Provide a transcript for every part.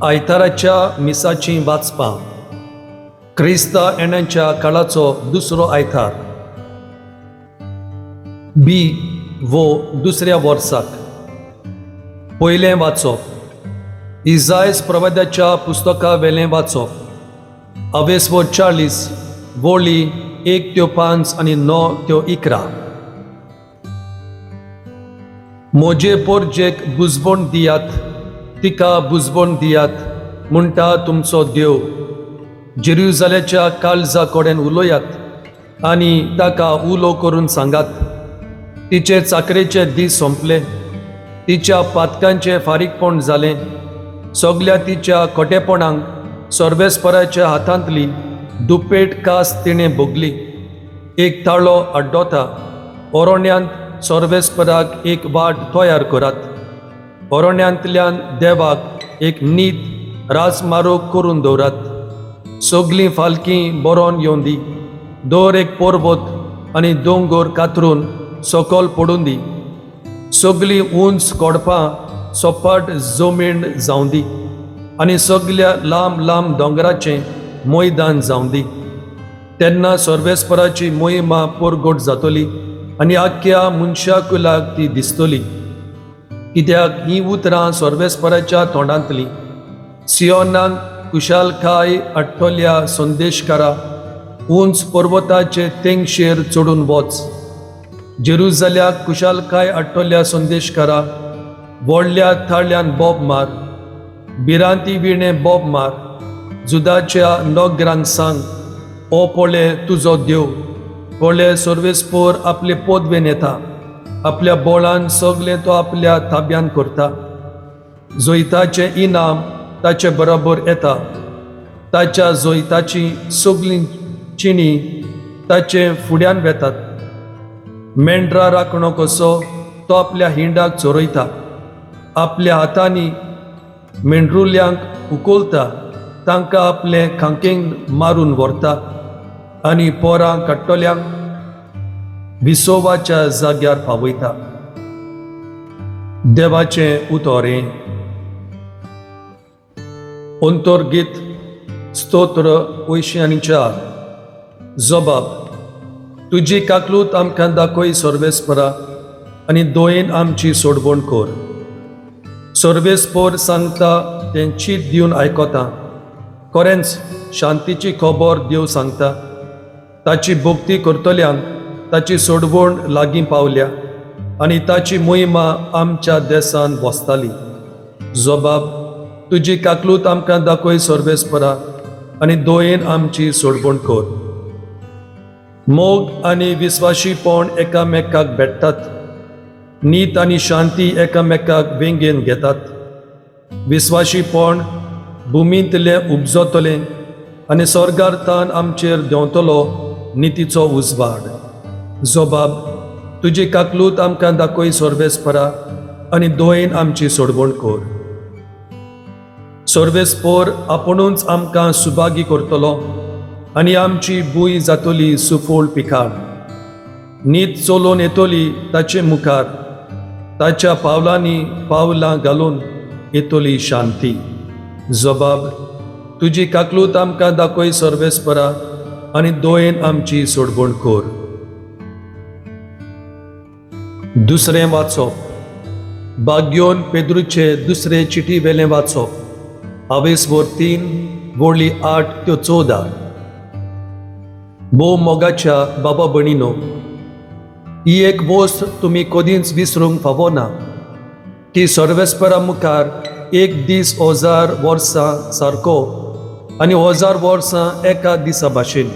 आयताराच्या मिसाचीं वाचपां. क्रिस्ता येण्याच्या काळाचो दुसरो आयतार, बी वो दुसऱ्या वर्साक. पयलें वाचप, इजायस प्रवाद्याच्या पुस्तका वेलें वाचप, अवेसवो 40, वोळी 1 त्यो 5 आनी 9 त्यो 11. म्हजे पोरजेक बुजवण दियात, तिका बुजवण दियात म्हणटा तुमचो देव. जेरुजाल्याच्या काळजा कडेन उलयात आनी ताका उलो करून सांगात, तिचे चाकरेचे दीस सोंपले, तिच्या पातकांचें फारीकपण जालें. सगल्या तिच्या खोटेपणांक सर्वेस्पराच्या हातांतली दुपेट कास तिणें भोगली. एक ताळो आड्डोता, ओरण्यांत सर्वेस्पराक एक वाट तयार करात, ओरण्यांतल्यान देवाक एक नीत राजमार्ग करून दवरात. सगलीं फालकीं बरोवन येवन दी, दर एक पर्वत आनी दोंगर कातरून सकल पडून दी, सगलीं उंच कोडपां सपाट जमीन जावं दी आनी सगल्या लांब लांब दोंगराचें मैदान जावं दी. तेन्ना सर्वेस्पराची मोहिमा परगट जातली आनी आख्ख्या मनशाकुलाक ती दिसतली, कित्याक हीं उतरां सर्वेस्पराच्या तोंडांतलीं. सियोनाक कुशालकाय हाडटल्या संदेशकारा, उंच पर्वताचे तेंगशेर चडून वच. जेरुजाल्याक कुशालकाय हाडटल्या संदेशकारा, व्हडल्या थाळ्यान बोब मार, भिरांती विणे बोब मार. जुदाच्या नगरांक सांग, ओ पळय तुजो देव, पळय सर्वेस्पोर आपले पदवेन येता, आपल्या बोळान सगलें तो आपल्या ताब्यान करता. जैताचें इनाम ताचे बरोबर येता, ताच्या जैताची सगलीं चिणी ताचे फुड्यान वेतात. मेंढरा राखणो कसो तो आपल्या हिंडाक चोरयता, आपल्या हातांनी मेंढरुल्यांक उखलता, तांकां आपले खांकेंक मारून व्हरता आनी पोरां काडटल्यांक विसोवाच्या जाग्यार पावयता. देवाचें उतोरें. अंतर्गीत स्तोत्र 84. जबाब, तुजी काकलूत आमकां दाखय सर्वेस्परा आनी दोयेन आमची सोडवण कर. सर्वेस्पोर सांगता तें चीत दिवन आयकता, खरेंच शांतीची खबर देव सांगता. ताची भक्ती करतल्यांक ताची सोडवण लागीं पावल्या आनी ताची मोहिमा आमच्या देसान बसताली. जबाब, तुजी काकलूत आमकां दाखय सर्वेस्परा आनी दोयेन आमची सोडवण कर. मोग आनी विस्वाशीपण एकामेकाक भेटतात, नीत आनी शांती एकामेकाक वेंगेन घेतात. विस्वाशीपण भुमींतलें उपजतलें आनी स्वर्गार तान आमचेर देंवतलो नितीचो उजवाड. जबाब, तुजी काकलूत आमकां दाखय सर्वेस्परा आनी दोयेन आमची सोडवण कर. सर्वेस्पोर आपुणूच आमकां सुभागी करतलो आनी आमची भूंय जातली सुफळ पिकाळ. नीत चलोवन येतली ताचे मुखार, ताच्या पावलांनी पावलां घालून येतली शांती. जबाब, तुजी काकलूत आमकां दाखय सर्वेस्परा आनी दोयेन आमची सोडवण कर. दुसरें वाचप, बाग्योन पेद्रूचे दुसरे चिटी वेलें वाचप, आवेसभर 3 वळी 8 त्यो 14. भोव मोगाच्या बाबा भयणीनो, ही एक वस्त तुमी कदींच विसरूंक फावो ना की सर्वेस्परा मुखार एक दीस 1000 वर्सां सारको आनी 1000 वर्सां एका दिसा भाशेन.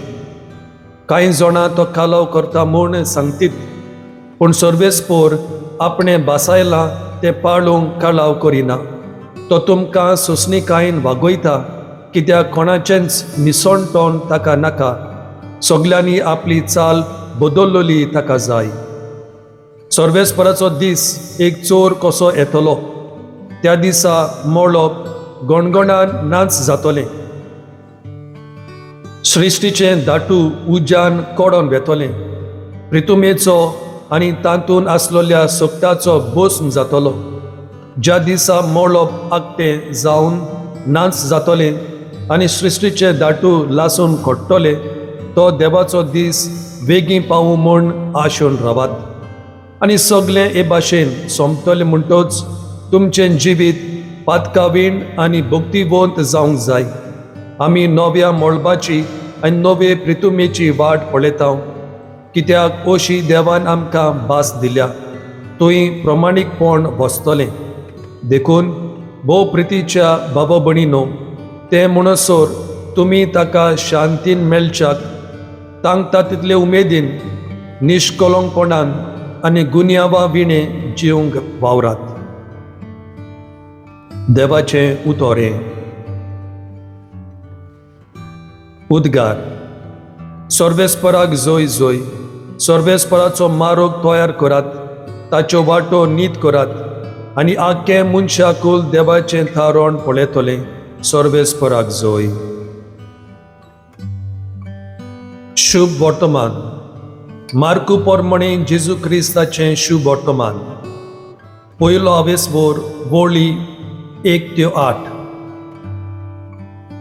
कांय जाणां तो कालव करता म्हूण सांगतीत, पूण सर्वेस्पोर आपणें भासायलां तें पाळूंक कळाव करिना. तो तुमकां सोंसणीकायेन वागयता, कित्याक कोणाचेंच निसणटण ताका नाका, सगल्यांनी आपली चाल बदललेली ताका जाय. सर्वेस्पराचो दीस एक चोर कसो येतलो, त्या दिसा मळब गणगणान नाच जातलें. सृश्टीचें दाटू उज्यान कडोन वेतलें, प्रितुमेचो आनी तातूंत आसलेल्या सोकटाचो भस्म जातलो. ज्या दिसा मळब आगटें जावन नाच जातलें आनी सृश्टीचे दाटू लासून खोडटले, तो देवाचो दीस बेगीन पावूं म्हूण आशून रावात. आनी सगळें हे भाशेन सोंपतलें म्हणटच तुमचें जिवीत पातकावीण आनी भक्तिवंत जावंक जाय. आमी नव्या मळबाची आनी नवे प्रितुमेची वाट पळयता, कित्याक अशी देवान आमकां भास दिल्या, थंय प्रमाणीकपण बसतलें. देखून भोव प्रितीच्या बाबा भयणीनो, तें म्हणसर तुमी ताका शांतीन मेळच्याक तांकता तितले उमेदीन, निश्कलंकपणान आनी गुन्यांवा विणें जिवंक वावरात. देवाचें उतोरें. उद्गार. सर्वेस्पराक जोय जोय. सर्वेस्पराचो मारोग तयार करात, ताच्यो वाटो नीत करात आनी आख्खें मनशाकूल देवाचें थारण पळयतलें. सर्वेस्पराक जोय. शुभ वर्तमान. मार्कू पोरमणे जेजू क्रिस्ताचें शुभ वर्तमान. पयलो आवेसभर, वळी 1 ते 8.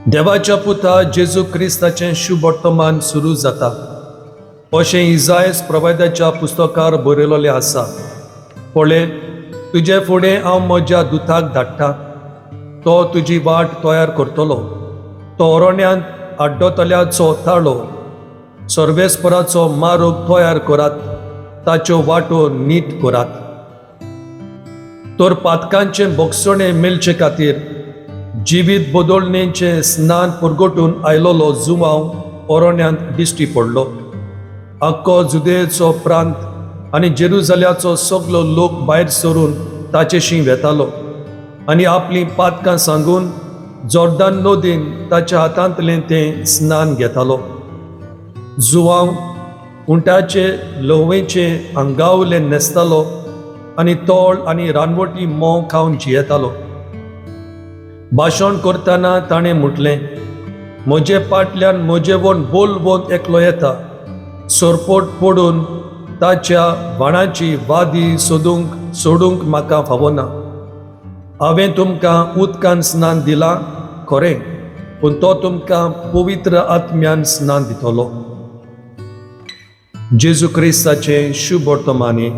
देवाच्या पुता जेजू क्रिस्ताचें शुभ वर्तमान सुरू जाता अशें इजायस प्रवाद्याच्या पुस्तकार बरयलेलें आसा. पळय, तुजे फुडें हांव म्हज्या दुताक धाडटा, तो तुजी वाट तयार करतलो. तो अरण्यांत आड्डतल्याचो ताळो, सर्वेस्पराचो मार्ग तयार करात, ताच्यो वाटो नीट करात. तर पातकांचें भोगसणें मेळचे खातीर जिवीत बदलणेचें स्नान परगटून आयलोलो जुवांव अरण्यांत दिश्टी पडलो. आख्खो जुदेचो प्रांत आनी जेरुजाल्याचो सगलो लोक भायर सरून ताचेशी वेतालो आनी आपलीं पातकां सांगून जोर्दान नदीन ताच्या हातांतलें तें स्नान घेतालो. जुवांव उंटाचे ल्हंवेचे आंगावले न्हेसतालो आनी तोळ आनी रानवटी म्होंव खावन जियेतालो. भाशण करतना ताणें म्हटलें, म्हजे पाटल्यान म्हजेवन बोलवंत एकलो येता, सरपोट पडून ताच्या बाणाची वादी सोदूंक सोडूंक म्हाका फावना. हांवें तुमकां उदकान स्नान दिलां खरें, पूण तो तुमकां पवित्र आत्म्यान स्नान दितलो. जेजू क्रिस्ताचें शुभ वर्तमानी.